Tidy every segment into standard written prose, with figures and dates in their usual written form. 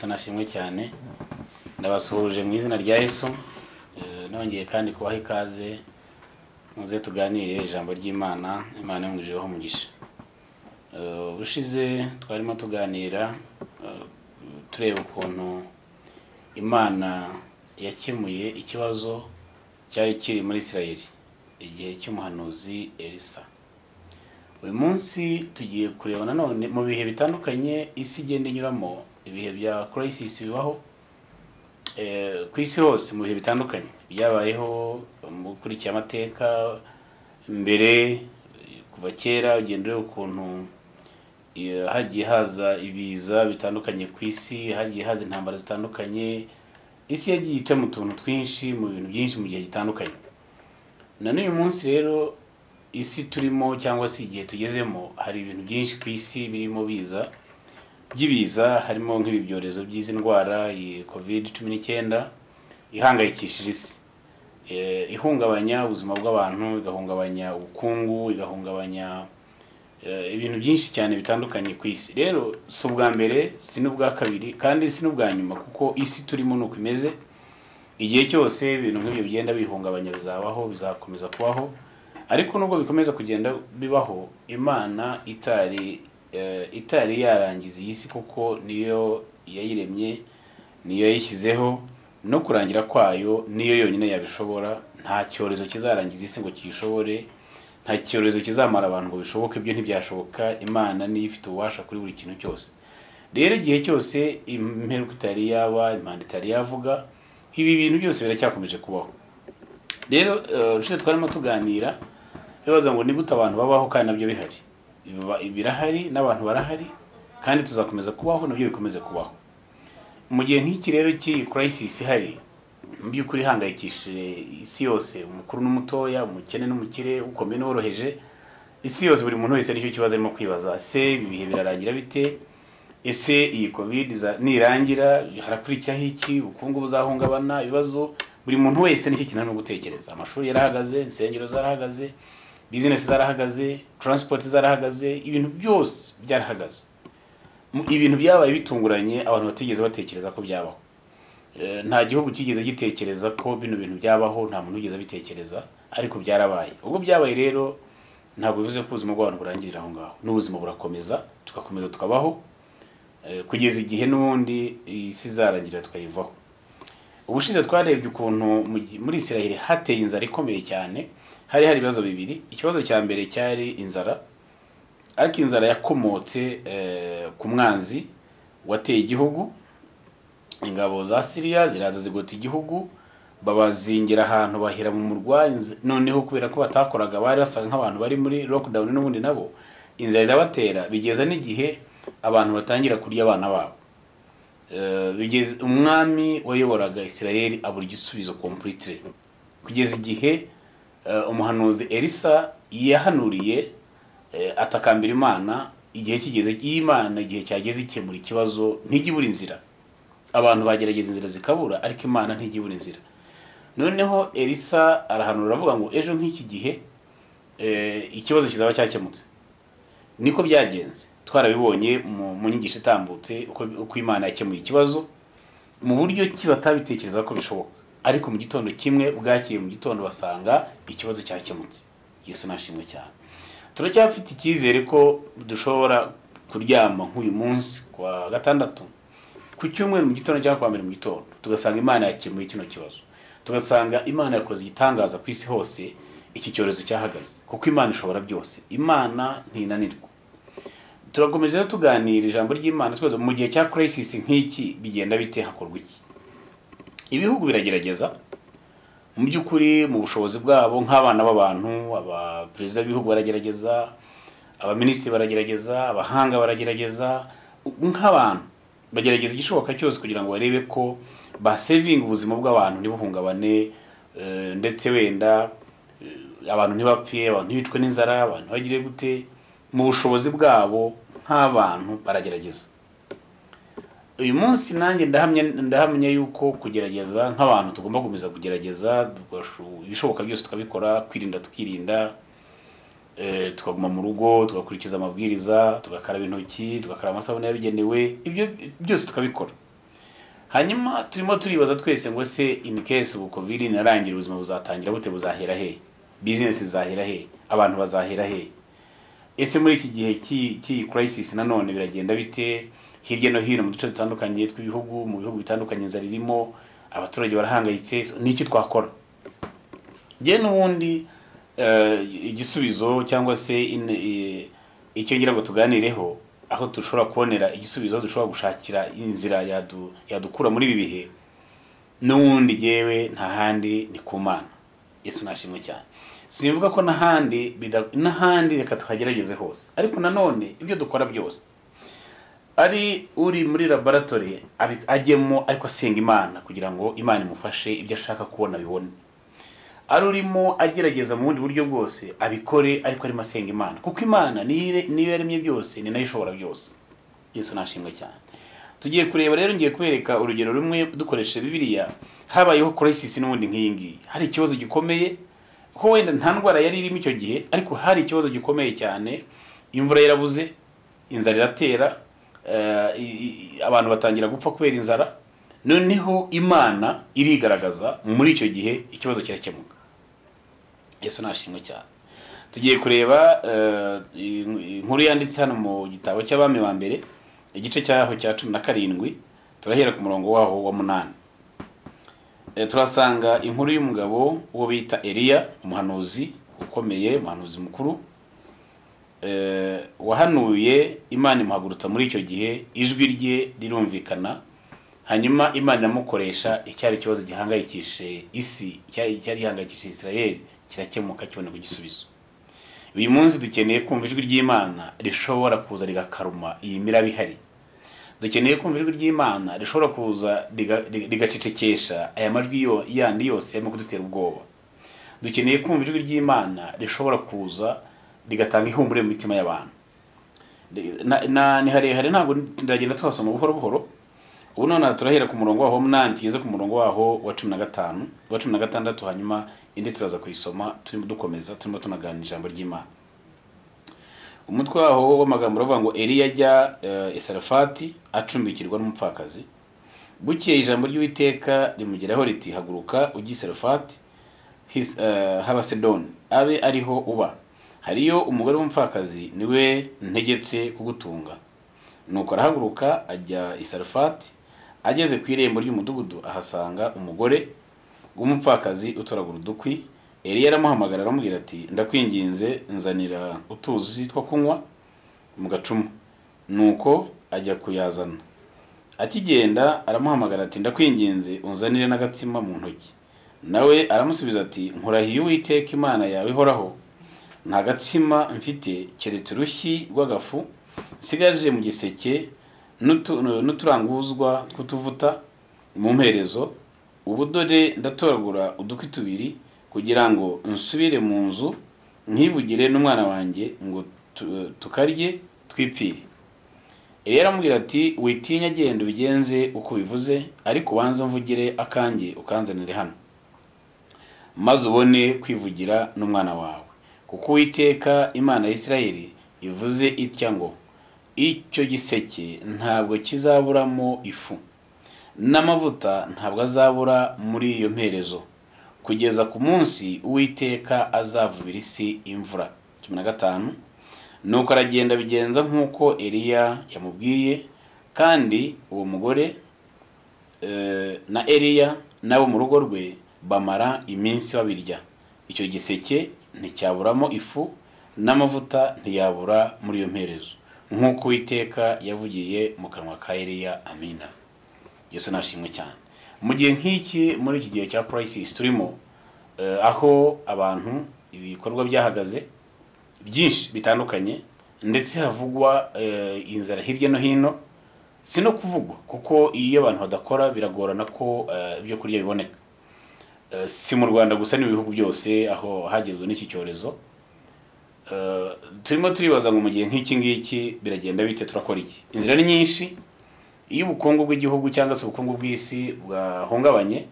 Yesu nashimwe cyane. Ndabasuhuje mu izina rya Yesu. Nongeye kandi kubaha ikaze muze tuganire ijambo ry'Imana. Imana yumwijeho umugisha. Ubushize twarimo tuganira tureba ukuntu Imana yakemuye ikibazo cyari kiri muri Isirayeli igihe cy'umuhanuzi Elisa. Uyu munsi tugiye kureba nanone mu bihe bitandukanye isi igenda inyuramo, ibihe bya crisis bibaho ku isi hose mu bihe bitandukanye byabayeho mu gukurikiza amateka mbere kuva kera, ugenda ureba ukuntu hagiye haza ibiza bitandukanye ku isi, hagiye haza intambara zitandukanye, isi yagiye ica mu tuntu twinshi, mu bintu byinshi mu gihe gitandukanye. Na n'uyu munsi rero isi turimo cyangwa se igihe tugezemo, hari ibintu byinshi ku isi birimo biza by'ibiza, harimo nk'ibi byorezo by'izi ndwara iyi COVID-19 ihangayikishije isi, ihungabanya ubuzima bw'abantu, igahungabanya ubukungu, igahungabanya ibintu byinshi cyane bitandukanye ku isi. Rero si ubwa mbere, si n'ubwa kabiri, kandi si n'ubwa nyuma, kuko isi turimo nuko imeze. Igihe cyose ibintu nk'ibyo bigenda bihungabanya bizabaho, bizakomeza kubaho. Ariko nubwo bikomeza kugenda bibaho, Imana itari yarangiza iyi si, kuko niyo yayiremye, niyo yayishyizeho, no kurangira kwayo niyo yonyine yabishobora. Nta cyorezo kizarangiza isi ngo kiyishobore, nta cyorezo kizamara abantu ngo bishoboke, ibyo ntibyashoboka. Imana niyo ifite ububasha kuri buri kintu cyose. Rero igihe cyose imperuka itari yaba, impanda itari yavuga, ibi bintu byose biracyakomeje kubaho. Rero ushize twarimo tuganira bibaza ngo ni gute abantu babaho kandi nabyo bihari. Birahari n'abantu barahari, kandi tuzakomeza kubaho nabyo bikomeze kubaho. Mu gihe nk'iki rero cy'iyi crisis ihari, mu by'ukuri ihangayikishije isi yose, umukuru n'umutoya, umukene n'umukire, ukomeye n'uworoheje, isi yose buri muntu wese nicyo kibazo arimo kwibaza. Se ibi bihe birarangira bite? Ese iyi covid nirangira harakurikiraho iki? Ubukungu buzahungabana, ibibazo, buri muntu wese nicyo kintu arimo gutekereza. Amashuri yarahagaze, insengero zarahagaze, business zarahagaze, transport zarahagaze, ibintu byose byarahagaze. Ibintu byabaye bitunguranye, abantu batigeze batekereza ko byabaho. Nta gihugu kigeze gitekereza ko bino bintu byabaho, nta muntu wigeze abitekereza, ariko byarabaye. Ubwo byabaye rero ntabwo bivuze ko ubuzima bw'abantu burangirira aho ngaho, n'ubuzima burakomeza, tugakomeza tukabaho kugeza igihe n'ubundi isi izarangira tukayivaho. Ubushize twarebye ukuntu muri Isirayeli hateye inzara ikomeye cyane. Hari ibibazo bibiri. Ikibazo cya mbere cyari inzara, ariko inzara yakomotse ku mwanzi wateye igihugu. Ingabo za Siriya ziraza zigota igihugu, babazingira ahantu bahera mu murwa. Noneho kubera ko batakoraga, bari basaga nk'abantu bari muri lockdown n'ubundi, nabo inzara irabatera, bigeza n'igihe abantu batangira kurya abana babo. Bigeze umwami wayoboraga Isirayeli abura igisubizo completely, kugeza igihe umuhanuzi Elisa yahanuriye atakambira Imana. Igihe kigeze, Imana igihe cyageze ikemura ikibazo, ntijya ibura inzira. Abantu bagerageza inzira zikabura, ariko Imana ntijya ibura inzira. Noneho Elisa arahanura avuga ngo ejo nk'iki gihe ikibazo kizaba cyakemutse. Niko byagenze, twarabibonye mu nyigisho itambutse uko Imana yakemuye ikibazo mu buryo ki batabitekereza ko bishoboka, ariko mu gitondo kimwe bwakeye, mu gitondo basanga ikibazo cyakemutse. Yesu nashimwe cyane. Turacyafite icyizere ko dushobora kuryama nk'uyu munsi kwa gatandatu, ku cyumweru mu gitondo cyangwa kwa mbere mu gitondo, tugasanga Imana yakemuye kino kibazo, tugasanga Imana yakoze igitangaza ku isi hose, iki cyorezo cyahagaze, kuko Imana ishobora byose, Imana ntinanirwa. Turakomeje rero tuganira ijambo ry'Imana twibaza mu gihe cya crisis nk'iki bigenda bite, hakorwa iki? Ibihugu biragerageza mu by'ukuri mu bushobozi bwabo nk'abana b'abantu, abaperezida b'ibihugu baragerageza, abaminisitiri baragerageza, abahanga baragerageza, nk'abantu bagerageza igishoboka cyose kugira ngo barebe ko basevinga ubuzima bw'abantu ntibuhungabane, ndetse wenda abantu ntibapfe, abantu ntibicwe n'inzara, abantu bagire gute. Mu bushobozi bwabo nk'abantu baragerageza. Uyu munsi nanjye ndahamya yuko kugerageza nk'abantu tugomba gukomeza kugerageza, ibishoboka byose tukabikora, kwirinda tukirinda, tukaguma mu rugo, tugakurikiza amabwiriza, tugakaraba intoki, tugakaraba amasabune yabigenewe, ibyo byose tukabikora. Hanyuma turimo turibaza twese ngo se in case ubu COVID inarangira ubuzima buzatangira bute, buzahera he, business zahera he, abantu bazahera he? Ese muri iki gihe cy'iyi crisis nanone biragenda bite? Hirya no hino mu duce dutandukanye tw'ibihugu, mu bihugu bitandukanye inzara irimo, abaturage barahangayitse, n'iki twakora? Njye n'ubundi igisubizo cyangwa se icyo ngira ngo tuganireho, aho dushobora kubonera igisubizo, dushobora gushakira inzira yadukura muri ibi bihe, n'ubundi yewe nta handi ni ku Mana. Yesu nashimwe cyane. Simvuga ko n'ahandi, n'ahandi reka tuhagerageze hose, ariko nanone ibyo dukora byose, ari uri muri laboratory ajyemo ariko asenga Imana kugira ngo Imana imufashe ibyo ashaka kubona bibone, ari urimo agerageza mu bundi buryo bwose abikore ariko arimo asenga Imana, kuko Imana niyo yaremye byose, ni nayo ishobora byose. Yesu nashimwe cyane. Tugiye kureba rero, ngiye kubereka urugero rumwe dukoresheje Bibiliya. Habayeho crisis n'ubundi nk'iyi ngiyi, hari ikibazo gikomeye, ko wenda nta ndwara yari irimo icyo gihe, ariko hari ikibazo gikomeye cyane. Imvura yarabuze, inzara iratera, abantu batangira gupfa kubera inzara. Noneho Imana irigaragaza muri icyo gihe, ikibazo kirakemuka. Yesu nashimwe cyane. Tugiye kureba inkuru yanditse hano mu gitabo cy'Abami ba mbere, igice cyaho cya 17, turahera ku murongo waho wa 8. Turasanga inkuru y'umugabo uwo bita Eliya, umuhanuzi ukomeye, umuhanuzi mukuru, wahanuye Imana imuhagurutsa muri icyo gihe, ijwi rye rirumvikana, hanyuma Imana iramukoresha. Icyari ikibazo gihangayikishije isi, icyari gihangayikishije Israel, kirakemuka, kibona igisubizo. Uyu munsi dukeneye kumva ijwi ry'Imana rishobora kuza rigakaruma iyi miraba ihari. Dukeneye kumva ijwi ry'Imana rishobora kuza rigacecekesha aya majwi yandi yose arimo kudutera ubwoba. Dukeneye kumva ijwi ry'Imana rishobora kuza rigatanga ihumure mu mitima y'abantu. Ni harehare, ntabwo ndagenda tuhasoma buhoro buhoro. Ubu none turahera ku murongo waho 8 tugeze ku murongo waho wa 15, wa 16, hanyuma indi turaza kuyisoma turimo dukomeza, turimo tunaganira ijambo ry'Imana. Umutwe waho w'amagambo uravuga ngo Eliya ajya i Sarefati acumbikirwa n'umupfakazi. Bukeye ijambo ry'Uwiteka rimugeraho riti, haguruka ujye i Sarefati h'Abasidoni, abe ariho uba, hariyo umugore w'umupfakazi, niwe ntegetse kugutunga. Nuko arahaguruka ajya i Sarefati. Ageze ku irembo ry'umudugudu ahasanga umugore w'umupfakazi utoragura udukwi. Eliya aramuhamagara aramubwira ati, ndakwinginze nzanira utuzi two kunywa mu gacuma. Nuko ajya kuyazana. Akigenda aramuhamagara ati, ndakwinginze unzanire n'agatsima mu ntoki. Nawe aramusubiza ati, nkurahiye Uwiteka Imana yawe ihoraho, nta gatsima mfite keretse urushyi rw'agafu nsigaje mu giseke n'uturanguzwa tw'utuvuta mu mperezo. Ubu dore ndatoragura udukwi tubiri kugira ngo nsubire mu nzu nkivugire n'umwana wanjye ngo tukarye twipfire. Eliya aramubwira ati, witinya, genda ubigenze uko bivuze, ariko ubanze mvugire akanjye ukanzanire hano, maze ubone kwivugira n'umwana wawe, kuko Uwiteka Imana ya Isirayeli ivuze itya ngo, icyo giseke ntabwo kizaburamo ifu, n'amavuta ntabwo azabura muri iyo mperezo, kugeza ku munsi Uwiteka azavubira isi imvura. 15. Nuko aragenda bigenza nk'uko Eliya yamubwiye, kandi uwo mugore na Eliya nabo mu rugo rwe bamara iminsi babirya. Icyo giseke nticyaburamo ifu, n'amavuta ntiyabura muri iyo mperezo, nk'uko Uwiteka yavugiye mu kanwa ka Eliya. Amina. Yesu nashimwe cyane. Mu gihe nk'iki, muri iki gihe cya crisis turimo, aho abantu ibikorwa byahagaze byinshi bitandukanye, ndetse havugwa inzara hirya no hino, si no kuvugwa kuko iyo abantu badakora biragorana ko ibyo kurya biboneka. Si mu Rwanda gusa, ni ibihugu byose aho hagezwe n'iki cyorezo. Turimo turibaza ngo mu gihe nk'iki ngiki biragenda bite, turakora iki? Inzira ni nyinshi. Iyo ubukungu bw'igihugu cyangwa se ubukungu bw'isi bwahungabanye,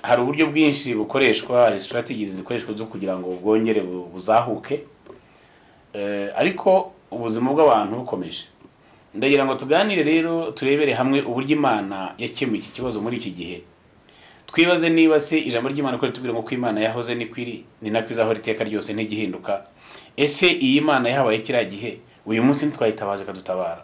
hari uburyo bwinshi bukoreshwa, hari strategies zikoreshwa zo kugira ngo bwongere buzahuke, ariko ubuzima bw'abantu bukomeje. Ndagira ngo tuganire rero, turebere hamwe uburyo Imana yakemuye iki kibazo muri iki gihe. Twibaze niba se ijambo ry'Imana ko ritubwira ngo ko Imana yahoze ni kwiri, ni nako izahora iteka ryose ntigihinduka. Ese iyi Imana yahabaye kiriya gihe, uyu munsi ntitwayitabaza ikadutabara?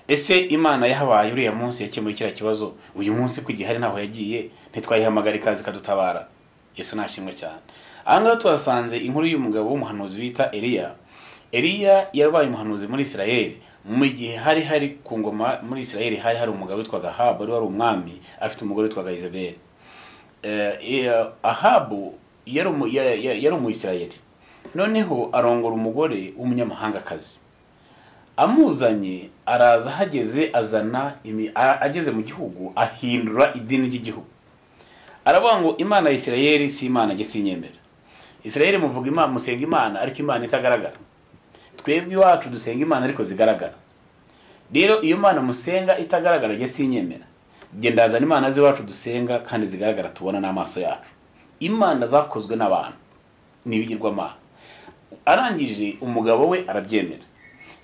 Ese Imana yahabaye uriya munsi yakemuye kiriya kibazo, uyu munsi ko igihari ntaho yagiye, ntitwayihamagara ikaza ikadutabara? Yesu nashimwe cyane. Aha ngaha tuhasanze inkuru y'umugabo w'umuhanuzi bita Eliya. Eliya yabaye umuhanuzi muri Isirayeli mu gihe hari ku ngoma muri Isirayeli hari umugabo witwaga Ahabu, wari umwami, afite umugore witwaga Yezebeli. Ahabu yari umuyisirayeli, noneho arongora umugore w'umunyamahangakazi. Amuzanye araza, ahageze azana ageze mu gihugu ahindura idini ry'igihugu. Aravuga ngo Imana ya Isirayeli si Imana, njye sinyemera. Isirayeli muvuga Imana, musenga Imana, ariko Imana itagaragara. Twebwe iwacu dusenga Imana ariko zigaragara. Rero iyo Imana musenga itagaragara njye sinyemera. Njye ndazana Imana z'iwacu dusenga kandi zigaragara, tubona n'amaso yacu. Imana zakozwe n'abantu ni ibigirwamana. Arangije umugabo we arabyemera,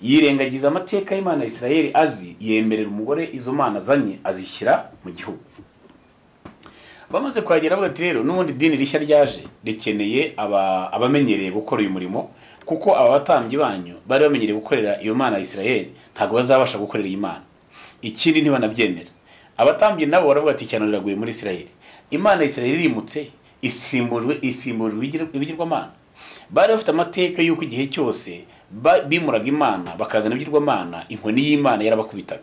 yirengagiza amateka y'Imana ya Isirayeli azi, yemerera umugore izo mana azanye azishyira mu gihugu. Bamaze kuhagera bavuga ati rero n'ubundi idini rishya ryaje rikeneye abamenyereye gukora uyu murimo, kuko aba batambyi banyu bari bamenyereye gukorera iyo Mana ya Isirayeli ntabwo bazabasha gukorera iyi Mana. Ikindi ntibanabyemera. Abatambyi nabo baravuga ati ishyano riraguye muri Isirayeli, Imana ya Isirayeli irimutse, isimbujwe ibigirwamana. Bari bafite amateka y'uko igihe cyose bimuraga Imana bakazana ibigirwamana, inkoni y'Imana yarabakubitaga.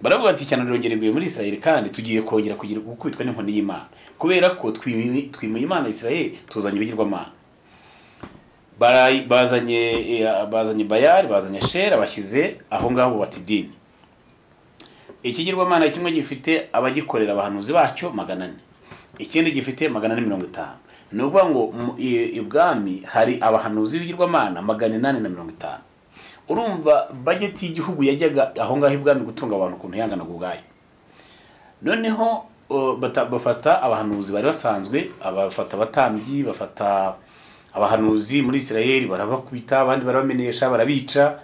Baravuga ati ishyano rirongera riguye muri Isirayeli kandi tugiye kongera kugira gukubitwa n'inkoni y'Imana, kubera ko twimuye Imana ya Isirayeli tuzanye ibigirwamana. Bazanye Bayali, bazanye Shera, bashyize aho ngaho bubatse idini. Ikigirwamana kimwe gifite abagikorera abahanuzi bacyo 400, ikindi gifite 450. Ni ukuvuga ngo ibwami hari abahanuzi b'ibigirwamana 850. Urumva budget y'igihugu yajyaga aho ngaho ibwami gutunga abantu ukuntu yanganaga ubwayo. Noneho bafata abahanuzi bari basanzwe, abafata abatambyi, bafata abahanuzi muri Isirayeli barabakubita, abandi barabamenyesha, barabica.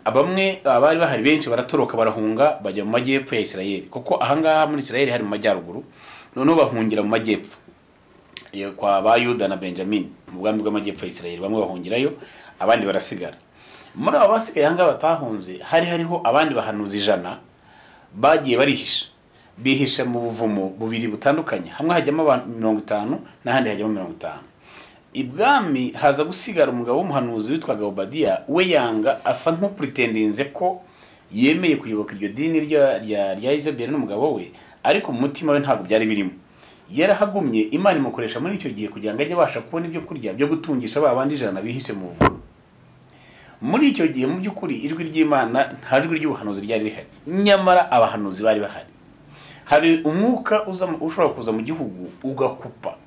Bamwe abari bahari benshi baratoroka barahunga bajya mu majyepfo ya Isirayeli, kuko aha ngaha muri Isirayeli hari mu majyaruguru. Noneho bahungira mu majyepfo kwa ba Yuda na Benjamin, mu bwami bw'amajyepfo ya Isirayeli. Bamwe bahungirayo, abandi barasigara. Muri abo basigaye aha ngaha batahunze hari hariho abandi bahanuzi 100 bagiye barihisha, bihisha mu buvumo bubiri butandukanye, hamwe hajyamo abantu 50 n'ahandi hajyamo 50. Ibwami haza gusigara umugabo w'umuhanuzi witwaga Obadiya, we yanga asa nk'upretendinze ko yemeye kuyoboka iryo dini rya Yezebeli n'umugabo we, ariko mu mutima we ntabwo byari birimo. Yarahagumye, Imana imukoresha muri icyo gihe kugira ngo ajye abasha kubona ibyo kurya byo gutungisha ba bandi 100 bihishe mu buvumo. Muri icyo gihe mu by'ukuri ijwi ry'Imana nta jwi ry'ubuhanuzi ryari rihari, nyamara abahanuzi bari bahari. Hari umwuka ushobora kuza mu gihugu ugakupa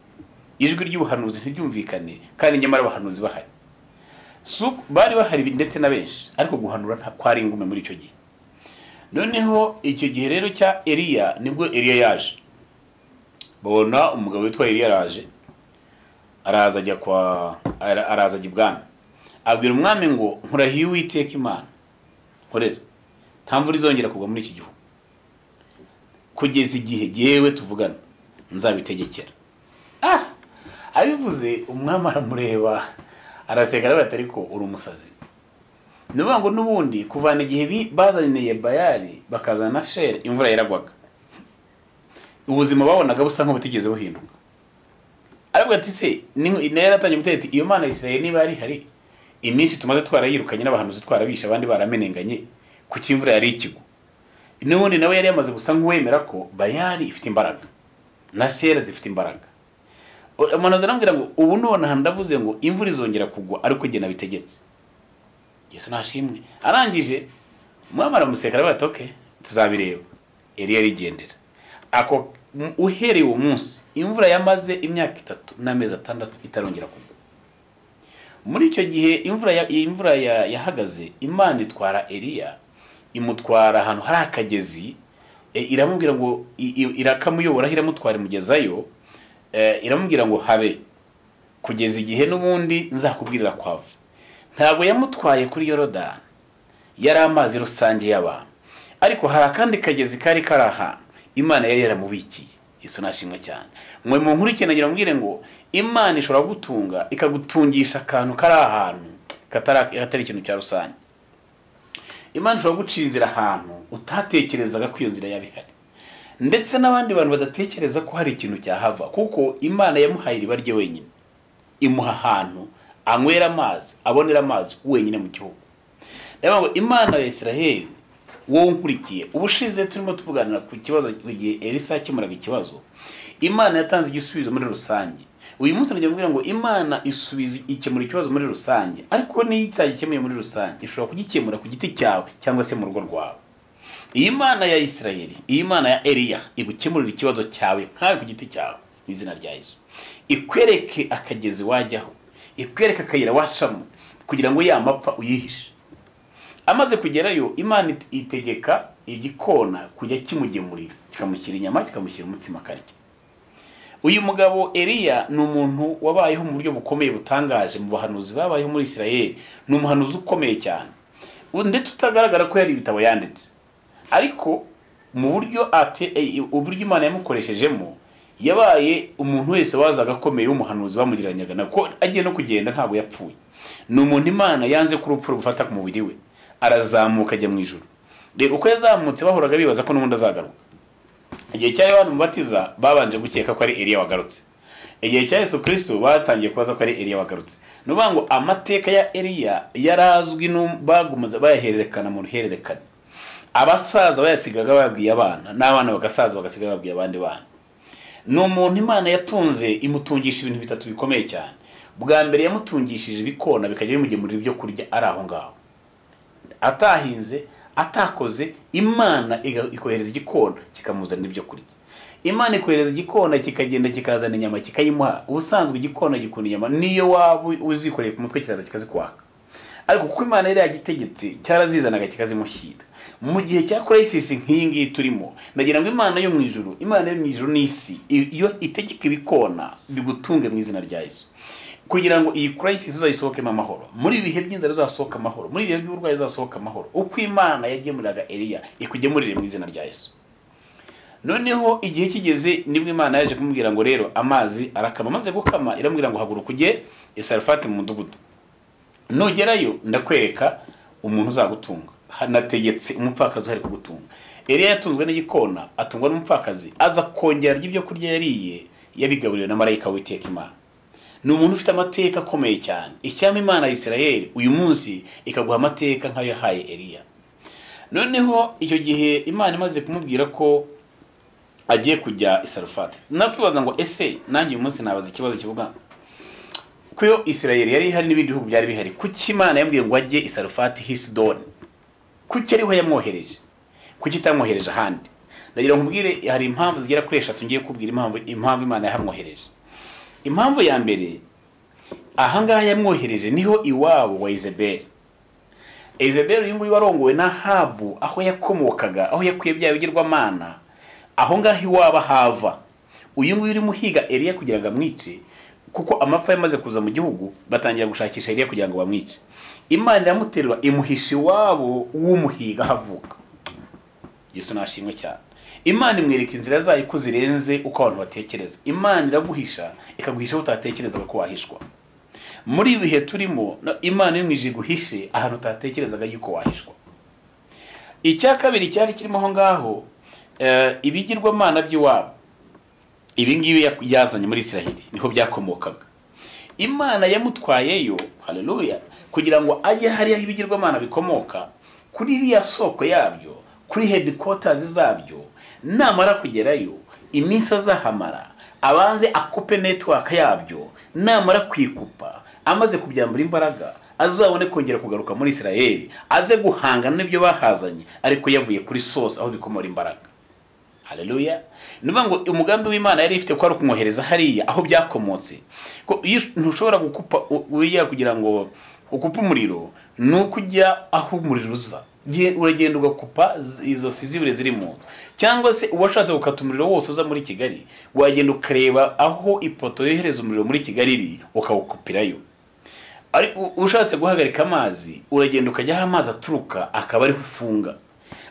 ijwi ry'ubuhanuzi ntiryumvikane, kandi nyamara abahanuzi bahari. Bari bahari ndetse na benshi, ariko guhanura nta kwari ingume muri icyo gihe. Noneho icyo gihe rero cya Eliya, nibwo Eliya yaje. Babona umugabo witwa Eliya araje, araza ajya kwa araza ajya ibwami, abwira umwami ngo nkurahiye Uwiteka Imana nkorera, nta mvura izongera kugwa muri iki gihugu kugeza igihe jyewe tuvugana nzabitegekera. Abivuze umwami aramureba araseka, aravuga ati ariko uri umusazi. Ni ukuvuga ngo n'ubundi kuvana igihe bazaniye Bayali bakazana na Shera, imvura yaragwaga, ubuzima babonaga busa nk'ubutigeze buhinduka. Aravuga ati se yaratangiye gutera ati iyo Mana ya Isirayeli niba yari ihari, iminsi tumaze twarayirukanye n'abahanuzi twarabishe, abandi baramenenganye, kuki imvura yari ikigwa? N'ubundi nawe yari yamaze gusa nk'uwemera ko Bayali ifite imbaraga na Shera zifite imbaraga. Umuhanuzi aramubwira ngo ubu nonaha ndavuze ngo imvura izongera kugwa ariko jye nabitegetse. Yesu nashimwe. Arangije umwami aramuseka, aravuga ati okay, tuzabireba. Eliya arigendera. Ako uhereye uwo munsi imvura yamaze imyaka 3 n'amezi 6 itarongera kugwa. Muri icyo gihe imvura yahagaze, Imana itwara Eliya imutwara ahantu hari akagezi, iramubwira ngo irakamuyobora, iramutwara imugezayo, iramubwira ngo habe kugeza igihe n'ubundi nzakubwirira kwava. Ntabwo yamutwaye kuri Yorodani, Yari amazi rusange y'abantu. Ariko hari akandi kagezi kari kari ahantu Imana yari yaramubikiye. Yesu nashimwe cyane. Mwe mu nkuru ikeneye mbwire ngo Imana ishobora gutunga ikagutungisha akantu kari ahantu katari ikintu cya rusange. Imana ishobora gucira inzira ahantu utatekerezaga ko iyo nzira yabihari, ndetse n'abandi bantu badatekereza ko hari ikintu cyahava, kuko Imana yamuhaye iriba rye wenyine, imuha ahantu anywera amazi, abonera amazi wenyine mu gihugu. Ndavuga ngo Imana ya Isiraheli, wowe unkurikiye, ubushize turimo tuvuganira ku kibazo igihe Elisa akemuraga ikibazo, Imana yatanze igisubizo muri rusange. Uyu munsi nagiye mbwira ngo Imana isubiza ikemura ikibazo muri rusange, ariko niyo itagikemuye muri rusange ishobora kugikemura ku giti cyawe cyangwa se mu rugo rwawe. Iyi Mana ya Isiraheli, iyi Mana ya Eliya igukemurira ikibazo cyawe nkawe ku giti cyawe mu izina rya Yesu. Ikwereke akagezi wajyaho, ikwereke akayira wacamo kugira ngo ya mapfa uyihishe. Amaze kugerayo, Imana itegeka igikona kujya kimugemurira, kikamushyira inyama, kikamushyira umutsima akarya. Uyu mugabo Eliya ni umuntu wabayeho mu buryo bukomeye butangaje mu bahanuzi babayeho muri Isiraheli. Ni umuhanuzi ukomeye cyane, ndetse utagaragara ko yari ibitabo yanditse, ariko mu buryo uburyo Imana yamukoreshejemo, yabaye umuntu wese wazaga akomeye w'umuhanuzi bamugiranyaga nako agiye no kugenda ntabwo yapfuye. Ni umuntu Imana yanze ko urupfu rufata ku mubiri we, arazamuka ajya mu ijuru. Rero uko yazamutse bahoraga bibaza ko n'ubundi azagaruka. Igihe cya Yohana Umubatiza babanje gukeka ko ari Eliya wagarutse. Igihe cya Yesu Kristo batangiye kubaza ko ari Eliya wagarutse. Ni ukuvuga ngo amateka ya Eliya yarazwi bagumaza bayahererekana mu ruhererekane. Abasaza bayasigaga babwiye abana, n'abana bagasaza bagasiga babwiye abandi bana. Ni umuntu Imana yatunze imutungisha ibintu bitatu bikomeye cyane. Bwa mbere yamutungishije ibikona bikajya bimugemurira ibyo kurya ari aho ngaho, atahinze, atakoze. Imana ikohereza igikona kikamuzanira ibyo kurya. Imana ikohereza igikona kikagenda kikazana inyama kikayimuha. Ubusanzwe igikona gikunda inyama, niyo waba uzikoreye ku mutwe kiraza kikazikwaka, ariko kuko Imana yari yagitegetse cyarazizanaga kikazimushyira. Mu gihe cya crisis nk'iyi ngiyi turimo, ndagira ngo Imana yo mu ijuru, Imana yo mu ijuru n'isi, iyo itegeka ibikona bigutunge mu izina rya Yesu, kugira ngo iyi crisis uzayisohokemo amahoro. Muri ibihe by'inzara uzasohoka amahoro, muri ibihe by'uburwayi uzasohoka amahoro. Uko Imana yagemuriraga Eliya ikugemurire mu izina rya Yesu. Noneho igihe kigeze nibwo Imana yaje kumubwira ngo rero amazi arakama. Amaze gukama iramubwira ngo haguruka ujye i Sarefati mu mudugudu, nugerayo ndakwereka umuntu uzagutunga, nategetse umupfakazi uhari kugutunga. Eliya yatunzwe n'igikona, atungwa n'umupfakazi, aza kongera arya ibyo kurya yariye yabigaburiwe na marayika w'Uwiteka Imana. Ni umuntu ufite amateka akomeye cyane. Icyampa Imana ya Isiraheli uyu munsi ikaguha amateka nk'ayo yahaye Eliya. Noneho icyo gihe Imana imaze kumubwira ko agiye kujya i Sarefati, nakwibaza ngo ese nanjye uyu munsi nabaza ikibazo kivuga ko iyo Isiraheli yari ihari n'ibindi bihugu byari bihari, kuki Imana yambwiye ngo ajye i Sarefati h'i Sidoni? Kuki ariho yamwohereje? Kuki itamwohereje ahandi? Ndagira ngo nkubwire hari impamvu zigera kuri eshatu ngiye kubwira impamvu Imana yahamwohereje. Impamvu ya mbere, ahangaha yamwohereje niho iwabo wa Izebeli. Izebeli uyu nguyu warongowe na Ahabu, aho yakomokaga, aho yakuye bya bigirwamana, aho ngaho iwabo hava. Uyu nguyu urimo uhiga Eliya kugira ngo amwice, kuko amapfa yamaze kuza mu gihugu, batangira gushakisha Eliya kugira ngo bamwice. Imana iramuterura imuhisha iwabo w'umuhiga havuka. Yesu nashimwe cyane. Imana imwereka inzira zayo ko zirenze uko abantu batekereza. Imana iraguhisha ikaguhisha aho utatekerezaga ko wahishwa. Muri ibihe turimo, Imana imwije iguhishe ahantu utatekerezaga yuko wahishwa. Icya kabiri cyari kirimo aho ngaho, ibigirwamana by'iwabo, ibi ngibi yazanye muri Isiraheli niho byakomokaga. Imana yamutwayeyo, haleluya, kugira ngo ajye hariya ibigirwamana bikomoka, kuri iriya soko yabyo, kuri headquarters zabyo. Namara kugerayo iminsi azahamara abanze akupe network yabyo, namara kwikupa amaze kubyambura imbaraga azabone kongera kugaruka muri Isiraheli, aze guhangana n'ibyo bahazanye, ariko yavuye kuri source aho bikomora imbaraga. Haleluya. Nuvuga ngo umugambi w'Imana yari ifite ko ari kumwohereza hariya aho byakomotse. Ko iyo ntushobora gukupa uya kugira ngo ukupe umuriro, nuko ujya aho umuriro uza. Uragenda ugakupa izo fizibure ziri mu nzu, cyangwa se uwashatse gukata umuriro wose uza muri Kigali, wagenda ukareba aho ipoto yohereza umuriro muri Kigali iri ukawukupirayo. Ari ushatse guhagarika amazi, uragenda ukajya aho amazi aturuka akaba ariho ufunga.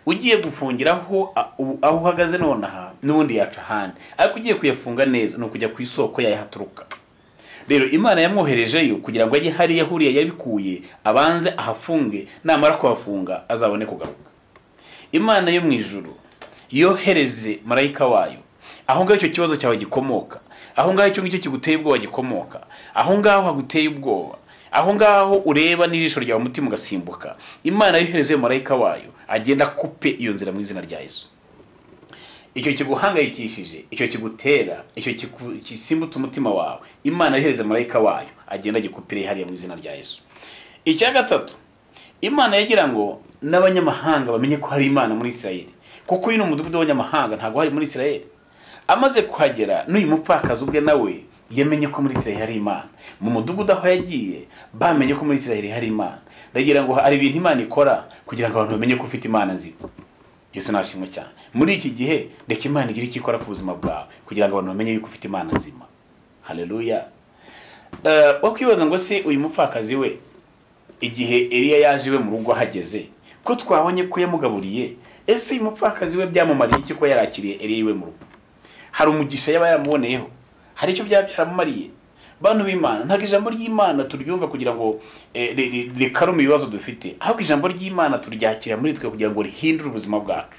Ugiye gufungiraho aho uhagaze nonaha n'ubundi yaca ahandi, ariko ugiye kuyafunga neza ni ukujya ku isoko yayo haturuka. Rero Imana yamwoherejeyo kugira ngo ajye hariya huriya yabikuye, abanze ahafunge, namara kuhafunga azabone kugaruka. Imana yo mu ijuru yohereze marayika wayo aho ngaho icyo kibazo cyawe gikomoka, aho ngaho icyo ngicyo kiguteye ubwoba gikomoka, aho ngaho haguteye ubwoba, aho ngaho ureba n'ijisho ryawe umutima ugasimbuka. Imana yohereze marayika wayo agenda kupe iyo nzira mu izina rya Yesu. Icyo kiguhangayikishije, icyo kigutera, icyo kisimbutse umutima wawe, Imana yohereze marayika wayo agenda agikupire hariya mu izina rya Yesu. Icya gatatu, Imana yagira ngo n'abanyamahanga bamenye ko hari Imana muri Isirayeli, kuko uyu ni umudugudu w'abanyamahanga, ntabwo hari muri Isirayeli. Amaze kuhagera n'uyu mupfakazi ubwe nawe yamenye ko muri Isirayeli hari Imana. Mu mudugudu aho yagiye bamenye ko muri Isirayeli hari Imana. Ndagira ngo hari ibintu Imana ikora kugira ngo abantu bamenye ko ufite Imana nzima. Yesu nashimwe cyane. Muri iki gihe reka Imana igire icyo ikora ku buzima bwawe kugira ngo abantu bamenye yuko ufite Imana nzima. Haleluya. Wakwibaza ngo se uyu mupfakazi we igihe Eliya yaje iwe mu rugo ahageze, ko twabonye ko yamugaburiye, ese uyu mupfakazi we byamumariye iki ko yarakiriye Eliya iwe mu rugo? Hari umugisha yaba yaramuboneyeho? Hari icyo byaba byaramumariye? Bantu b'Imana, ntabwo ijambo ry'Imana turyumva kugira ngo rikarume ibibazo dufite, ahubwo ijambo ry'Imana turyakira muri twe kugira ngo rihindure ubuzima bwacu.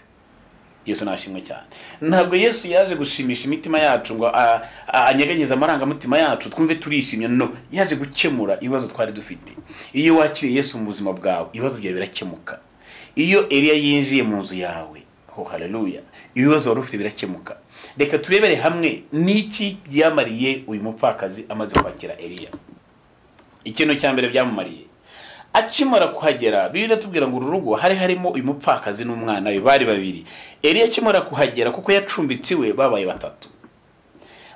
Yesu nashimwe cyane. Ntabwo Yesu yaje gushimisha imitima yacu ngo anyeganyeze amarangamutima yacu twumve turishimye, no, yaje gukemura ibibazo twari dufite. Iyo wakiriye Yesu mu buzima bwawe, ibibazo byawe birakemuka. Iyo Eliya yinjiye mu nzu yawe, oh haleluya, ibibazo wari ufite birakemuka. Reka turebere hamwe niki byamariye uyu mupfakazi amaze kwakira Eliya. Ikintu cya mbere byamumariye, akimara kuhagera, Bibiliya iratubwira ngo uru rugo hari harimo uyu mupfakazi n'umwana we, bari babiri. Eliya akimara kuhagera, kuko yacumbitse iwe, babaye batatu.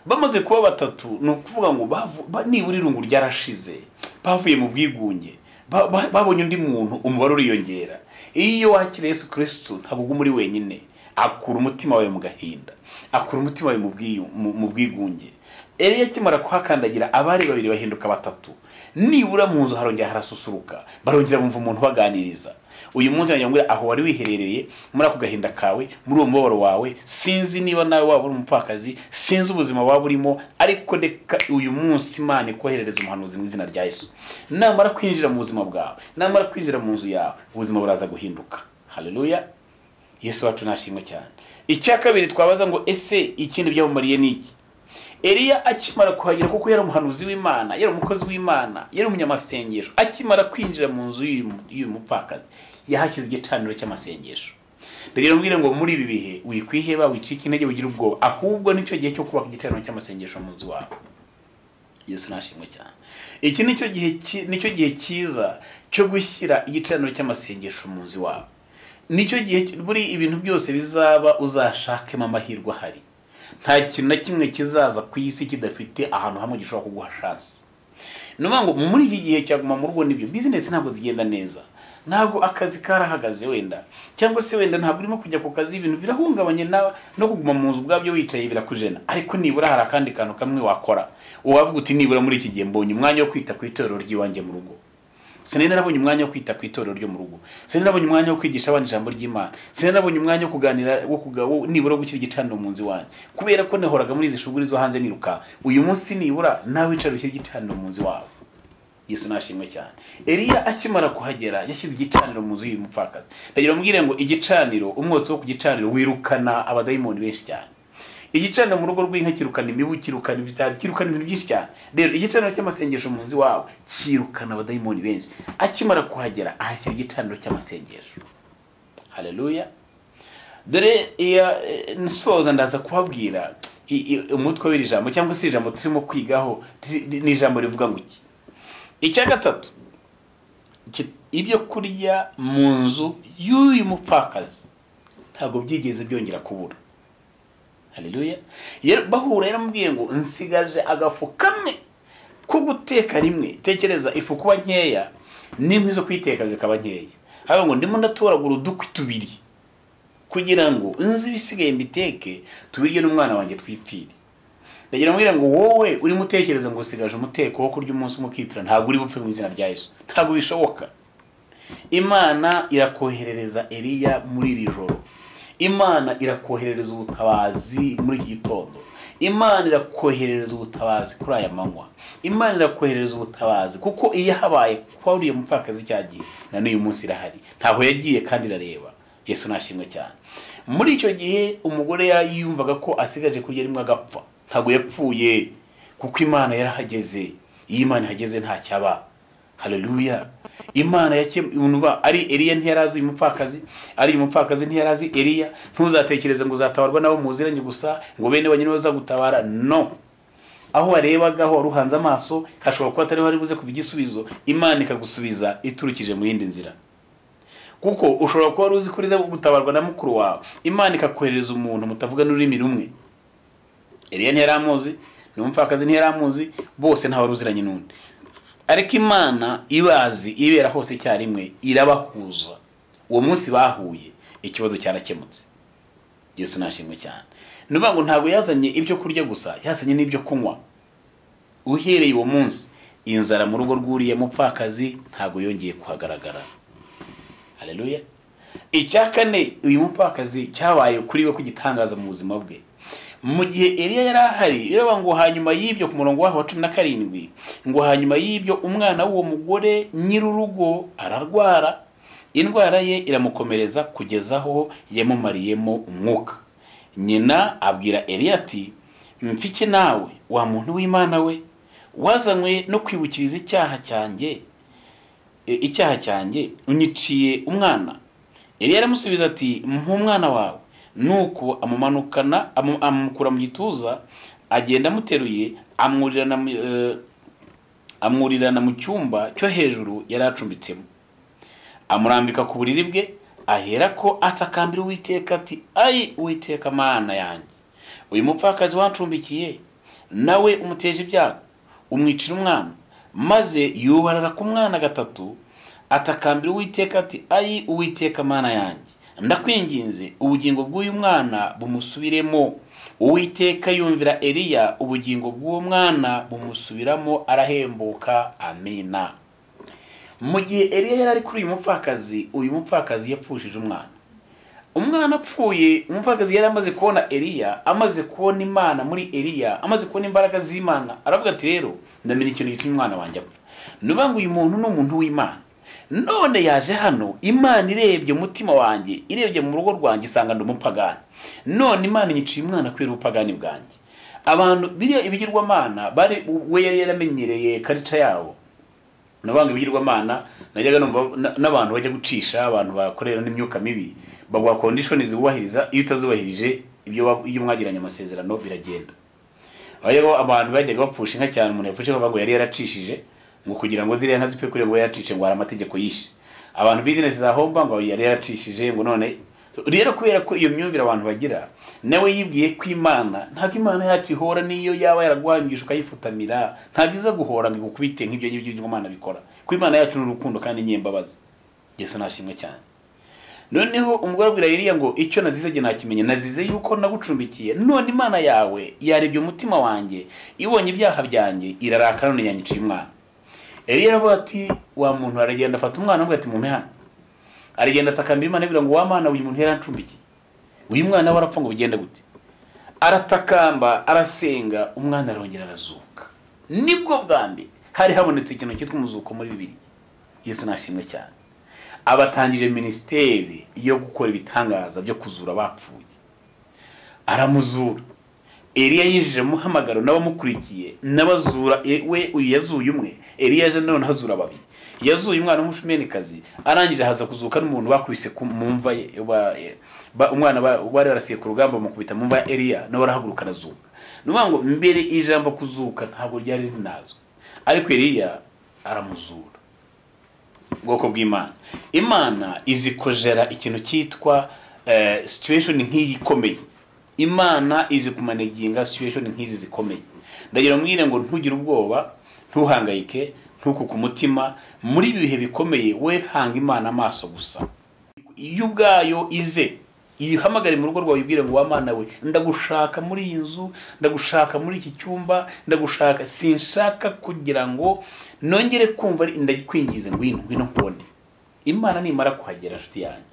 Bamaze kuba batatu, ni ukuvuga ngo nibura irungu ryarashize, bavuye mu bwigunge, babonye undi muntu, umubare uriyongera. Iyo wakira Yesu Kristo ntabwo uguma uri wenyine, akura umutima wawe mu gahinda, akura umutima wawe mu bwigunge. Eliya akimara kuhakandagira, abari babiri bahinduka batatu. Nibura mu nzu harongera harasusuruka, barongera bumva umuntu baganiriza. Uyu munsi ngira aho wari wiherereye muri ako gahinda kawe, muri uwo mubabaro wawe, sinzi niba nawe waba uri umupfakazi, sinzi ubuzima waba urimo, ariko reka uyu munsi Imana ikoherereza umuhanuzi mu izina rya Yesu. Namara kwinjira mu buzima bwawe, namara kwinjira mu nzu yawe, ubuzima buraza guhinduka. Haleluya. Yesu wacu nashimwe cyane. Icya kabiri twabaza ngo ese ikindi byamumariye ni iki? Eliya akimara kuhagera, kuko yari umuhanuzi w'Imana, yari umukozi w'Imana, yari umunyamasengesho, akimara kwinjira mu nzu y'uyu mupfakazi, yahashyize igicaniro cy'amasengesho. Ndagira mbwire ngo muri ibi bihe wikwiheba, wicika intege, ugira ubwoba, ahubwo nicyo gihe cyo kubaka igicaniro cy'amasengesho mu nzu wawe. Yesu nashimwe cyane. Iki nicyo gihe cyiza cyo gushyira igicaniro cy'amasengesho mu nzu wawe. Nicyo gihe buri ibintu byose bizaba uzashakemo amahirwe ahari. Nta kintu na kimwe kizaza ku isi kidafite ahantu hamwe gishobora kuguha chance. Nuvuga ngo muri iki gihe cyaguma mu rugo nibyo business ntabwo zigenda neza, ntabwo akazi karahagaze wenda, cyangwa se wenda ntabwo urimo kujya ku kazi, ibintu birahungabanye no kuguma mu nzu ubwabyo wicaye birakujena, ariko nibura hari akandi kantu kamwe wakora wavuga uti nibura muri iki gihe mbonye umwanya wo kwita ku itorero ry'iwanjye mu rugo. Sinari narabonye umwanya wo kwita ku itorero ryo mu rugo, sinari narabonye umwanya wo kwigisha abana ijambo ry'Imana, sinari narabonye umwanya wo kuganira, wo nibura gushyira igicaniro mu nzu wanjye, kubera ko nahoraga muri izi shuguri zo hanze niruka. Uyu munsi nibura nawe wicara ushyira igicaniro mu nzu wawe. Yesu nashimwe cyane. Eliya akimara kuhagera yashyize igicaniro mu nzu y'uyu mupfakazi. Ndagira mbwire ngo igicaniro, umwotsi wo ku gicaniro wirukana abadayimoni benshi cyane. Igicaniro mu rugo rw'inka kirukana imibu, kirukana ibitazi, kirukana ibintu byinshi cyane. Rero igicaniro cy'amasengesho mu nzu wawe kirukana abadayimoni benshi. Akimara kuhagera ahashyira igicaniro cy'amasengesho. Haleluya. Dore nsoza ndaza kubabwira umutwe w'iri jambo, cyangwa se ijambo turimo kwigaho ni ijambo rivuga ngo iki. Icya gatatu, ibyo kurya mu nzu y'uyu mupfakazi ntabwo byigeze byongera kubura. Haleluya. Bahura yaramubwiye ngo nsigaje agafu kamwe ko guteka rimwe. Tekereza ifu kuba nkeya n'inkwi zo kwiteka zikaba nkeya. Haba ngo ndimo ndatoragura udukwi tubiri kugira ngo nzi ibisigaye mbiteke tubirye n'umwana wanjye twipfire. Ndagira mbwira ngo wowe urimo utekereza ngo usigaje umuteko wo kurya umunsi umwe ukipfira, ntabwo uri bupfe mu izina rya Yesu, ntabwo bishoboka. Imana irakoherereza Eliya muri iri joro, Imana irakoherereza ubutabazi muri iki gitondo, Imana irakoherereza ubutabazi kuri aya manywa, Imana irakoherereza ubutabazi kuko iyo habaye kwa uriya mupfakazi cyagiye na n'uyu munsi irahari, ntaho yagiye kandi irareba. Yesu nashimwe cyane. Muri icyo gihe umugore yumvaga ko asigaje kurya rimwe agapfa, ntabwo yapfuye kuko Imana yarahageze. Iyo Imana ihageze nta cyaba. Haleluya. Imana yakemuye ari Eliya ntiyarazi uyu mupfakazi, ari uyu mupfakazi ntiyarazi Eliya. Ntuzatekereze ngo uzatabarwa nabo muziranye gusa, ngo bene banyine bazagutabara. No, aho warebaga aho waruhanze amaso hashobora kuba atari wari buze kuva igisubizo, Imana ikagusubiza iturukije mu yindi nzira. Kuko ushobora kuba wari uzi ko uriza gutabarwa na mukuru wawe, Imana ikakoherereza umuntu mutavuga n'ururimi rumwe. Eliya ntiyaramuzi, n'umupfakazi ntiyaramuzi, bose nta wari uziranye n'undi. Ariko Imana ibazi ibera hose icyarimwe, irabahuza. Uwo munsi bahuye ikibazo cyarakemutse. Yesu nashimwe cyane. Nuvuga ngo ntabwo yazanye ibyo kurya gusa, yazanye n'ibyo kunywa. Uhereye uwo munsi inzara mu rugo rw'uriya mupfakazi ntabwo yongeye kuhagaragara. Haleluya. Icya kane uyu mupfakazi cyabaye kuri we kugitangaza mu buzima bwe. Mu gihe Eliya yari ahari, biravuga ngo hanyuma y'ibyo ku murongo waho wa 17, ngo hanyuma y'ibyo umwana w'uwo mugore nyir'urugo ararwara, indwara ye iramukomereza kugeza aho yamumariyemo umwuka. Nyina abwira Eliya ati, mfike nawe wa muntu w'Imana we, wazanywe no kwibukiriza icyaha cyanjye unyiciye umwana. Eliya aramusubiza ati, mpa umwana wawe. Nuko amumanukana amukura mu gituza, agenda amuteruye, amwurirana mu cyumba cyo hejuru yari acumbitsemo, amurambika ku buriri bwe. Ahera ko atakambira Uwiteka ati, ai Uwiteka Mana yanjye, uyu mupfakazi wancumbikiye nawe umuteje ibyago, umwicira umwana. Maze yubarara ku mwana gatatu, atakambira Uwiteka ati, ai Uwiteka Mana yanjye, ndakwinginze ubugingo bw'uyu mwana bumusubiremo. Uwiteka yumvira Eliya, ubugingo bw'uwo mwana bumusubiramo, arahembuka. Amina. Mu gihe Eliya yari ari kuri uyu mupfakazi yapfushije umwana. Umwana apfuye, umupfakazi yari amaze kubona Eliya, amaze kubona Imana muri Eliya, amaze kubona imbaraga z'Imana, aravuga ati rero ndamenya ikintu gitumye umwana wanjye apfa. Nuvuga ngo uyu muntu ni umuntu w'Imana. None yaje hano, Imana irebye umutima wanjye, irebye mu rugo rwanjye isanga ndi umupagani. None Imana inyiciye umwana kubera ubupagani bwanjye. Abantu biriya ibigirwamana bari we yari yaramenyereye karica yabo. Nabanga ibigirwamana najyaga numva n'abantu bajya gucisha abantu bakorera n'imyuka mibi, bagwa conditions zubahiriza, iyo utazubahirije ibyo iyo mwagiranye amasezerano biragenda. Aho abantu bajyaga bapfusha inka cyane, umuntu yapfushe bavuga ngo yari yaracishije, ngo kugira ngo ziriya nka zipfe kure ngo yaracice, ngo hari amategeko yishe. Abantu business za homba ngo yari yaracishije, ngo none rero kubera ko iyo myumvire abantu bagira, nawe yibwiye ko Imana ntabwo Imana yacu ihora, niyo yaba yaragwangisha ukayifutamira ntabwo iza guhora ngo igukubite nk'ibyo ngibyo Imana bikora. Ko Imana yacu ni urukundo kandi nyembabazi. Yesu nashimwe cyane. Noneho umugore abwira Eliya ngo icyo nazize jye nakimenye, nazize yuko nagucumbikiye, none Imana yawe yarebye umutima wanjye, ibonye ibyaha byanjye, irarakara none yanyiciye umwana. Eliya aravuga ati wa muntu, aragenda afata umwana avuga ati mumpe hano. Aragenda atakambira Imana ibwira ngo wa Mana, uyu muntu yarancumbikiye, uyu mwana we arapfa ngo bigende gute? Aratakamba, arasenga, umwana arongera arazuka. Nibwo bwa mbere hari habonetse ikintu cyitwa umuzuko muri Bibiliya. Yesu nashimwe cyane. Abatangije ministeri yo gukora ibitangaza byo kuzura abapfuye, aramuzura. Eliya yinjije muhamagaro n'abamukurikiye n'abazura, we uyu yazuye umwe, Eliya aje none hazura babiri. Yazuye umwana w'umushumenikazi, arangije haza kuzuka n'umuntu bakubise ku mumva ye, umwana bari barasiye ku rugamba bamukubita mu mva ya Eliya, nawe arahaguruka arazuka. Nuvuga ngo mbere ijambo kuzuka ntabwo ryari rinazwe, ariko Eliya aramuzura. Ubwoko bw'Imana, Imana izi kojera ikintu cyitwa situation nk'iyi ikomeye. Imana izi kumaneginga situation nk'izi zikomeye. Ndagira mwire ngo ntugire ubwoba, ntuhangayike, ntukuke umutima muri ibi bihe bikomeye. We hanga Imana amaso gusa, iyo ubwayo ize Ihamagare mu rugo rwawe ubwire ngo wa Mana we, ndagushaka muri iyi nzu, ndagushaka muri iki cyumba, ndagushaka, sinshaka kugira ngo nongere kumva ndakwingize, ngwino ngwino nkubone. Imana nimara kuhagera nshuti yanjye,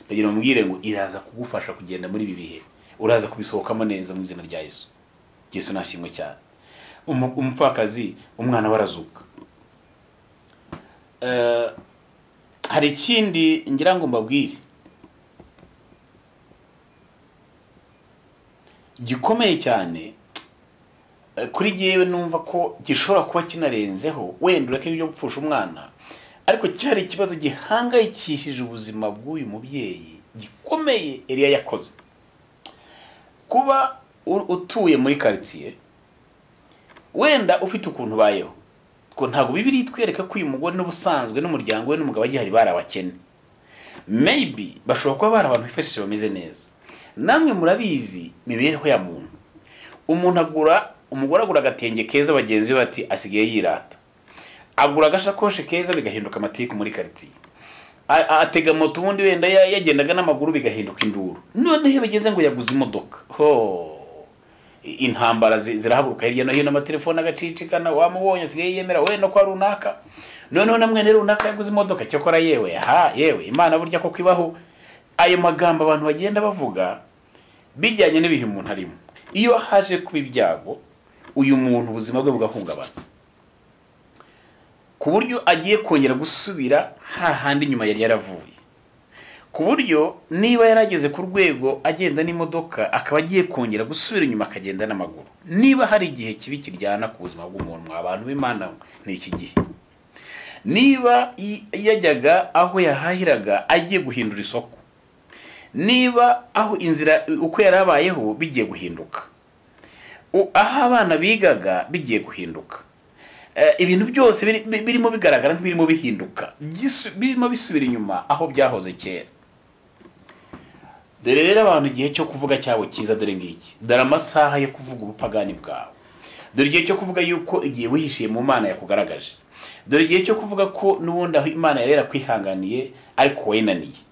ndagira ngo mbwire ngo iraza kugufasha kugenda muri ibi bihe, uraza kubisohokamo neza mu izina rya Yesu. Yesu nashimwe cyane. Umupfakazi umwana warazuka. Hari ikindi ngira ngo mbabwire gikomeye cyane kuri jyewe, numva ko gishobora kuba kinarenzeho wenda ureke ibyo gupfusha umwana, ariko cyari ikibazo gihangayikishije ubuzima bw'uyu mubyeyi gikomeye Eliya yakoze. Kuba utuye muri quartier wenda ufite ukuntu bayeho, ko ntabwo Bibiliya itwereka ko uyu mugore n'ubusanzwe n'umuryango we n'umugabo agihari bari abakene, maybe bashobora kuba bari abantu bifashije bameze neza. Namwe murabizi imibereho ya muntu, umuntu agura, umugore agura agatenge keza, bagenzi be bati asigaye yirata, agura agashakoshi keza bigahinduka amatiku muri quartier, atega moto ubundi wenda yagendaga n'amaguru bigahinduka induru, noneho bageze ngo yaguze imodoka, ho intambara zirahaguruka hirya no hino, amatelefone agacicikana, wamubonye asigaye yemera we no kwa runaka, noneho na mwene runaka yaguze imodoka, cyokora yewe ha yewe Imana burya koko ibaho. Ayo magambo abantu bagenda bavuga bijyanye n'ibihe umuntu arimo. Iyo haje kuba ibyago, uyu muntu ubuzima bwe bugahungabana ku buryo agiye kongera gusubira hahandi nyuma yari yaravuye, ku buryo niba yarageze ku rwego agenda n'imodoka akaba agiye kongera gusubira inyuma akagenda n'amaguru. Niba hari igihe kibi kiryana ku buzima bw'umuntu, abantu b'Imana, ni iki gihe. Niba yajyaga aho yahahiraga agiye guhindura isoko, niba aho inzira uko yarabayeho bigiye guhinduka, aho abana bigaga bigiye guhinduka, ibintu byose birimo bigaragara nk'ibirimo bihinduka, birimo bisubira inyuma aho byahoze kera. Dore rero abantu igihe cyo kuvuga cyabo cyiza dore ngiki, dore amasaha yo kuvuga ubupagani bwawe, dore igihe cyo kuvuga yuko igihe wihishiye mu Mana yakugaragaje, dore igihe cyo kuvuga ko n'ubundi aho Imana yari yarakwihanganiye ariko wayinaniye.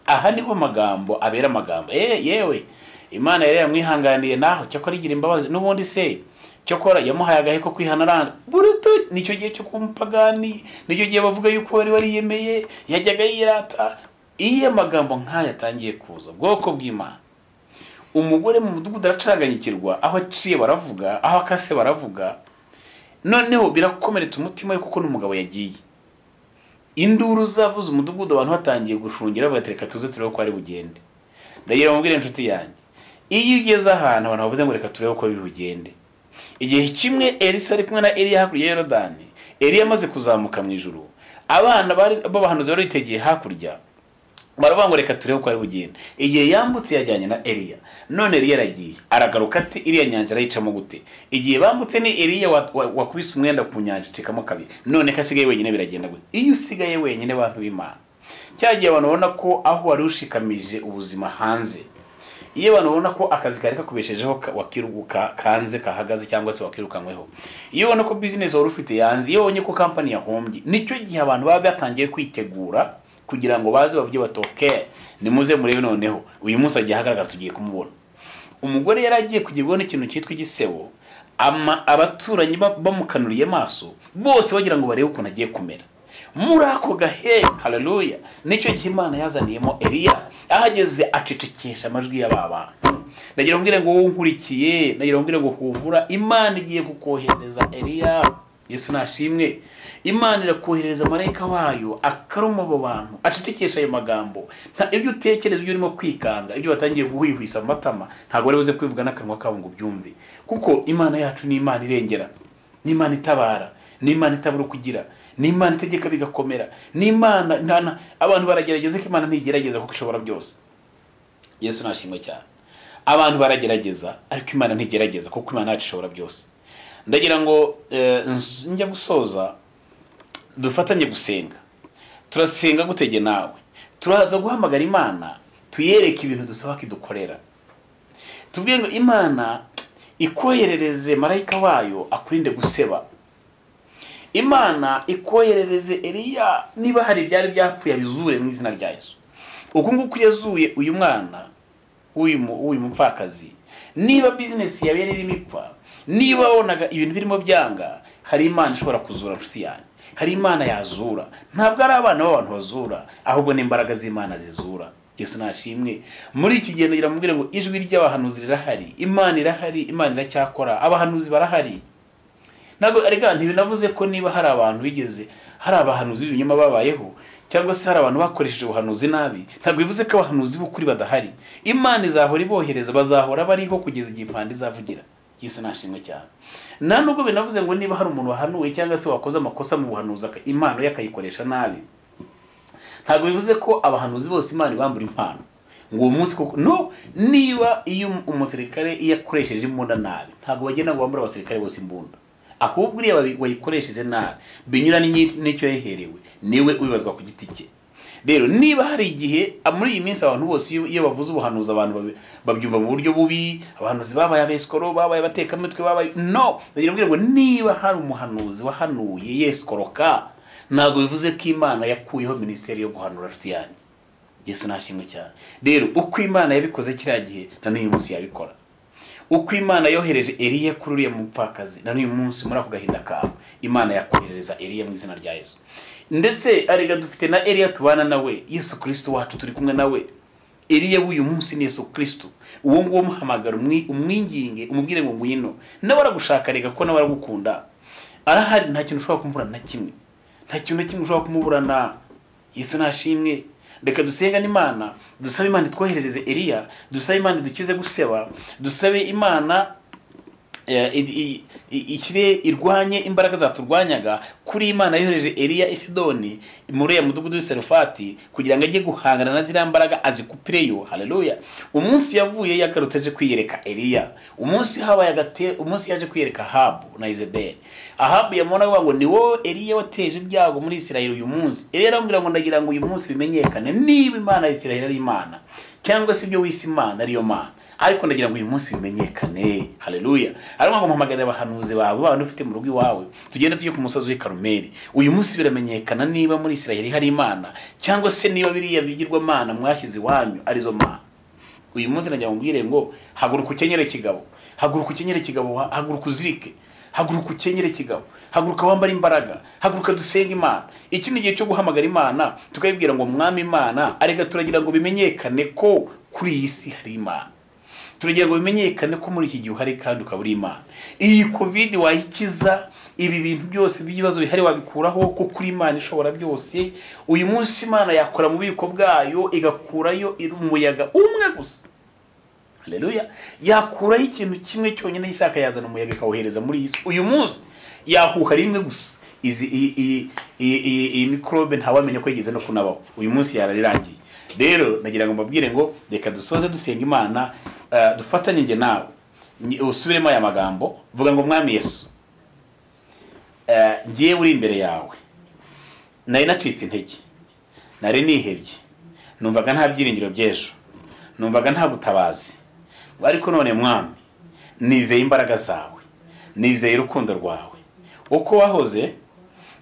Aha niho amagambo abera amagambo. Yewe Imana yari yaramwihanganiye naho cyakora igira imbabazi, n'ubundi se cyakora yamuhaye agahe ko kwihana buruto. Nicyo gihe cyo kumupagani, nicyo gihe bavuga yuko wari wariyemeye, yajyaga yirata. Iyo amagambo nk'aya atangiye kuza, bwoko bw'Imana, umugore mu mudugudu aracanganyikirwa, aho aciye baravuga, aho akase baravuga, noneho birakomeretsa umutima we kuko n'umugabo yagiye. Induru zavuze umudugudu, abantu batangiye gushungira batereka tuze turebe ko ari bugende. Ndagira mubwire inshuti yanjye, iyo ugeze ahantu abantu bavuze ngo reka turebe ko biri bugende. Igihe kimwe Elisa ari kumwe na Eliya hakurya ya Yorodani, Eliya amaze kuzamuka mu ijuru, abana bari b'abahanuzi bari bitegeye hakurya, baravuga ngo reka turebe ko ari bugende. Igihe yambutse yajyanye na Eliya, none Eliya aragiye, aragaruka ati iriya nyanja arayicamo gute? Igihe bambutse ni Eliya wakubise umwenda ku nyanja icikamo kabiri, none ko asigaye wenyine biragenda gute? Iyo usigaye wenyine bantu b'Imana, cyagiye abantu babona ko aho wari ushikamije ubuzima hanze, iyo abantu babona ko akazi kari kakubeshejeho wakiruka kanze kahagaze cyangwa se wakirukankweho, iyo ubona ko business wari ufite yanze, iyo ubonye ko company yahombye, nicyo gihe abantu baba batangiye kwitegura kugira ngo baze bavuge bati okay, nimuze murebe noneho uyu munsi agiye ahagaragara tugiye kumubona. Umugore yaragiye kugirwa n'ikintu cyitwa igisebo, abaturanyi bamukanuriye maso bose bagira ngo barebe ukuntu agiye kumera. Muri ako gahe, haleluya, nicyo gihe Imana yazaniyemo Eliya, ahageze acecekesha amajwi y'aba bantu. Ndagira ngo ngo wowe unkurikiye, ndagira ngo humura, Imana igiye kukohereza Eliya. Yesu nashimwe. Imana irakohereza marayika wayo akaruma abo bantu, acecekesha ayo magambo. Ibyo utekereza, ibyo urimo kwikanga, ibyo watangiye guhwihwisa amatama, ntabwo wari buze kwivuga n'akanwa kawe ngo ubyumve. Kuko Imana yacu ni Imana irengera, ni Imana itabara, ni Imana itabura kugira, ni Imana itegeka bigakomera, ni Imana abantu baragerageza ko Imana ntigerageza kuko ishobora byose. Yesu nashimwe cyane. Abantu baragerageza ariko Imana ntigerageza kuko Imana yacu ishobora byose. Ndagira ngo njya gusoza dufatanye gusenga. Turasenga gutege nawe, turaza guhamagara Imana tuyereke ibintu dusaba kidukorera, tubwire ngo Imana ikoherereze marayika wayo akurinde guseba, Imana ikoherereze Eliya niba hari byari byapfuye abizure mu izina rya Yesu. Uku nguku yazuye uyu mwana w'uyu mupfakazi. Niba business yawe yari irimo ipfa, niba wabonaga ibintu birimo byanga, hari Imana ishobora kuzura nshuti yanjye, hari Imana yazura. Ntabwo ari abana b'abantu bazura, ahubwo ni imbaraga z'Imana zizura. Yesu nashimwe. Muri iki gihe ndagira mubwire ngo ijwi ry'abahanuzi rirahari, Imana irahari, Imana iracyakora, abahanuzi barahari. Ntabwo arega ntibinavuze ko niba hari abantu bigeze, hari abahanuzi b'ibinyoma babayeho, cyangwa se hari abantu bakoresheje ubuhanuzi nabi, ntabwo bivuze ko abahanuzi b'ukuri badahari. Imana izahora ibohereza, bazahora bariho kugeza igihe impanda izavugira. Yesu nashimwe cyane. Nta nubwo binavuze ngo niba hari umuntu wahanuwe cyangwa se wakoze amakosa mu buhanuzi impano ye akayikoresha nabi, ntabwo bivuze ko abahanuzi bose Imana ibambura impano ngo uwo munsi koko. No, niba iyo umusirikare iyo akoresheje imbunda nabi, ntabwo bagenda ngo bambure abasirikare bose imbunda, ahubwo uriya wayikoresheje nabi binyuranye n'icyo yaherewe niwe ubibazwa ku giti cye. Rero niba hari igihe muri iyi minsi abantu bose iyo bavuze ubuhanuzi abantu babyumva mu buryo bubi, abahanuzi babaye abesikoro, babaye abatekamitwe, babaye no, ndagira ngo niba hari umuhanuzi wahanuye yesikoroka, ntabwo bivuze ko Imana yakuyeho minisiteri yo guhanura nshuti yanjye. Yesu nashimwe cyane. Rero uko Imana yabikoze kiriya gihe, na n'uyu munsi yabikora. Uko Imana yohereje Eliya kuri uriya mupfakazi, na n'uyu munsi muri ako gahinda kawe Imana yakoherereza Eliya mu izina rya Yesu. Ndetse arega dufite na Eliya tubana nawe, Yesu Kristo wacu turi kumwe nawe. Eliya w'uyu munsi ni Yesu Kristo. Uwo nguwo muhamagara, umwinginge, umubwire ngo ngwino. Nawe aragushaka rega ko nawe aragukunda. Arahari, nta kintu ushobora kumuburana na kimwe. Nta kintu na kimwe ushobora kumuburana. Yesu nashimwe. Reka dusenga n'Imana, dusabe Imana itwoherereze Eliya, dusabe Imana idukize guseba, dusabe Imana ikire irwanye imbaraga zaturwanyaga. Kuri Imana yohereje Eliya i Sidoni muri ya mudugudu w'i kugira ngo ajye guhangana na ziriya mbaraga azikupireyo. Haleluya. Umunsi yavuye yagarutse aje kwiyereka Eliya. Umunsi habaye agate, umunsi yaje kwiyereka Ahabu na Izebeli. Ahabu yamubona ngo ni wowe Eliya wateje ibyago muri Isirayeli uyu munsi. Eliya aramubwira ngo ndagira ngo uyu munsi bimenyekane niba Imana ya Isirayeli ari Imana cyangwa se ibyo wise Imana ariyo Mana, ariko ndagira ngo uyu munsi bimenyekane. Haleluya. Arimo ngo mpamagarire abahanuzi bawe abantu ufite mu rugo iwawe, tugende tujye ku musozi w'i Karumeli. Uyu munsi biramenyekana niba muri Isirayeli hari Imana cyangwa se niba biriya bigirwamana mwashyize iwanyu arizo mana. Uyu munsi nagira ngo mbwire ngo haguruka ukenyere kigabo, haguruka ukenyere kigabo, haguruka uzirike, haguruka ukenyere kigabo, haguruka wambare imbaraga, haguruka dusenge Imana. Iki ni igihe cyo guhamagara Imana tukayibwira ngo Mwami Imana, arega turagira ngo bimenyekane ko kuri iyi si hari Imana. Turagira ngo bimenyekane ko muri iki gihe uhari kandi ukaba uri Imana. Iyi COVID wayikiza, ibi bintu byose by'ibibazo bihari wabikuraho, kuko kuri Imana ishobora byose. Uyu munsi Imana yakora mu bubiko bwayo igakurayo umuyaga umwe gusa. Haleluya. Yakuraho ikintu kimwe cyonyine ishaka, yazana umuyaga ikawuhereza muri iyi si. Uyu munsi yahuha rimwe gusa, izi iyi microbe ntawamenye ko yigeze no kunabaho. Uyu munsi yararirangiye. Rero nagira ngo mbabwire ngo reka dusoze dusenga Imana, dufatanye nge nawe. Usubiremo aya magambo, vuga ngo Mwami Yesu, ngiye uri imbere yawe, nari nacitse intege, nari nihebye, numvaga nta byiringiro by'ejo, numvaga nta butabazi, ariko none Mwami nizeye imbaraga zawe, nizeye urukundo rwawe. Uko wahoze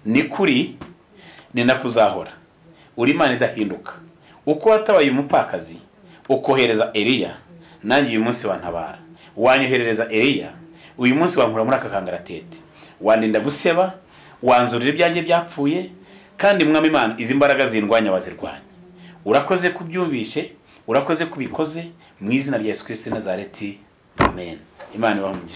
ni kuri ni nakuzahora, uri Imana idahinduka. Uko watabaye umupfakazi ukohereza Eliya, nanjye uyu munsi wantabara. Wanyoherereza Eliya, uyu munsi wankura muri aka kangaratete, wandinda guseba, wanzurira ibyanjye byapfuye. Kandi Mwami Imana, izi mbaraga zindwanya wazirwanya. Urakoze kubyumvishe, urakoze kubikoze, mu izina rya Yesu Kristo Nazareti, amen. Imana ibahe umugisha.